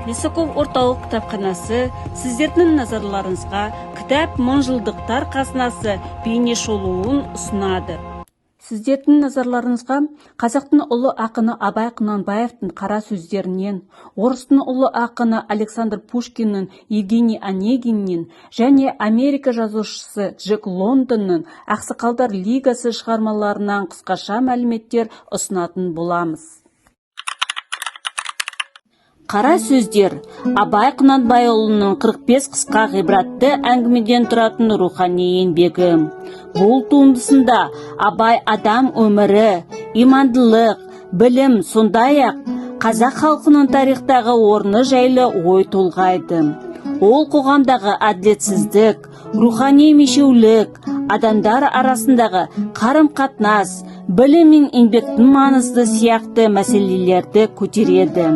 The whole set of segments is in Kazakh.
Лисаков орталық кітапханасы сіздердің назарларыңызға «Кітап – мыңжылдықтар қазынасы» бейнешолуын ұсынады. Сіздердің назарларыңызға қазақтың ұлы ақыны Абай Құнанбаевтың қара сөздерінен, орыстың ұлы ақыны Александр Пушкиннің «Евгений Онегиннен» және Америка жазушысы Джек Лондонның «Ақсақалдар лигасы» шығармаларынан қысқаша мәліметтер ұсынатын боламыз. «Қара сөздер» – Абай Құнанбайұлының 45 қысқа, ғибратты әңгімеден тұратын рухани еңбегі. Бұл туындысында Абай адам өмірі, имандылық, білім, сондай-ақ қазақ халқының тарихтағы орны жайлы ой толғайды. Ол қоғамдағы әділетсіздік, рухани мешеулік, адамдар арасындағы қарым-қатынас, білім мен еңбектің маңызды сияқты мәселелерді көтереді.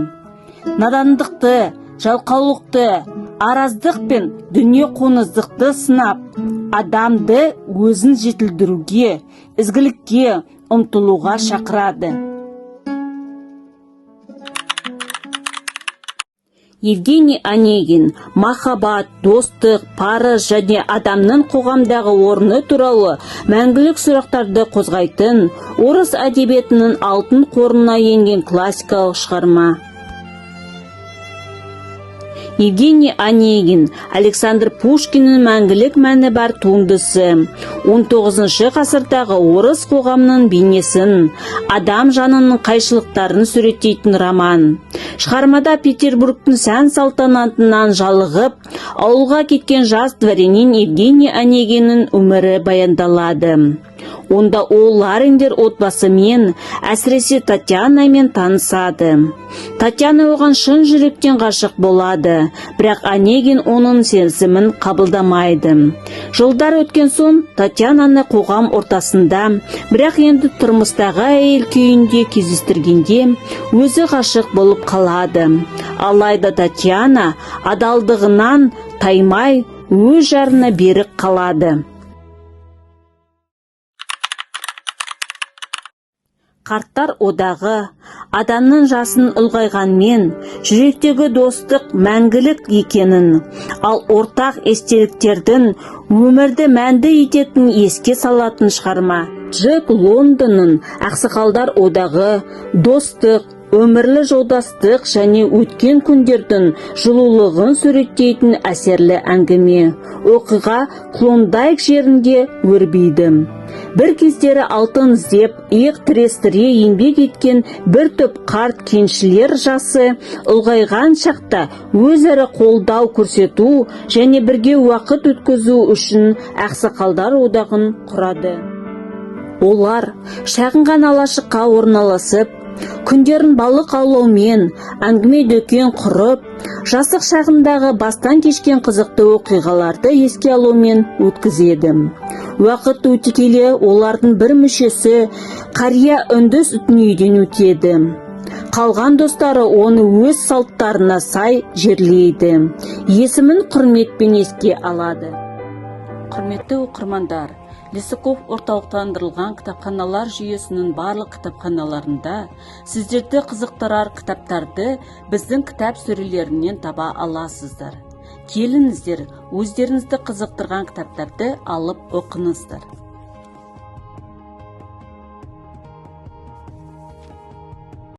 Надандықты, жалқаулықты, араздық пен дүниеқоңыздықты сынап, адамды өзін жетілдіруге, ізгілікке ұмтылуға шақырады. «Евгений Онегин» – махаббат, достық, парыз және адамның қоғамдағы орны туралы мәңгілік сұрақтарды қозғайтын орыс әдебиетінің алтын қорына енген классикалық шығарма. «Евгений Онегин» – Александр Пушкиннің мәңгілік мәні бар туындысы. 19 ғасырдағы орыс қоғамының бейнесін, адам жанының қайшылықтарын суреттейтін роман. Шығармада Петербургтың сән салтанатынан жалығып, ауылға кеткен жас дворянин Евгений Онегиннің өмірі баяндалады. Онда ол Лариндер отбасымен, әсіресе Татьянамен танысады. Татьяна оған шын жүректен ғашық болады, бірақ Онегин оның сезімін қабылдамайды. Жылдар өткен соң Татьянаны қоғам ортасында, бірақ енді тұрмыстағы әйел күйінде кездестіргенде, өзі ғашық болып қалады. Алайда Татьяна адалдығынан таймай, өз жарына берік қалады. «Қарттар одағы» – адамның жасын ұлғайғанмен жүректегі достық мәңгілік екенін, ал ортақ естеліктердің өмірді мәнді ететінін еске салатын шығарма. Джек Лондонның «Ақсақалдар одағы» – достық, өмірлі жолдастық және өткен күндердің жылулығын суреттейтін әсерлі әңгіме. Оқиға Клондайк жерінде өрбиді. Бір кездері алтын іздеп, иық тірестіре еңбек еткен бір топ қарт кеншілер жасы ұлғайған шақта өзара қолдау көрсету және бірге уақыт өткізу үшін Ақсақалдар одағын құрады. Олар шағын ғана алашыққа орналасып, күндерін балық аулаумен, әңгіме дүкен құрып, жастық шағындағы бастан кешкен қызықты оқиғаларды еске алумен өткізеді. Уақыт өте келе олардың бір мүшесі, қария, үндіс дүниеден өтеді. Қалған достары оны өз салттарына сай жерлейді, есімін құрметпен еске алады. Құрметті оқырмандар, Лисаков орталықтандырылған кітапханалар жүйесінің барлық кітапханаларында сіздерді қызықтырар кітаптарды біздің кітап сөрелерінен таба аласыздар. Келіңіздер, өздеріңізді қызықтырған кітаптарды алып оқыңыздар.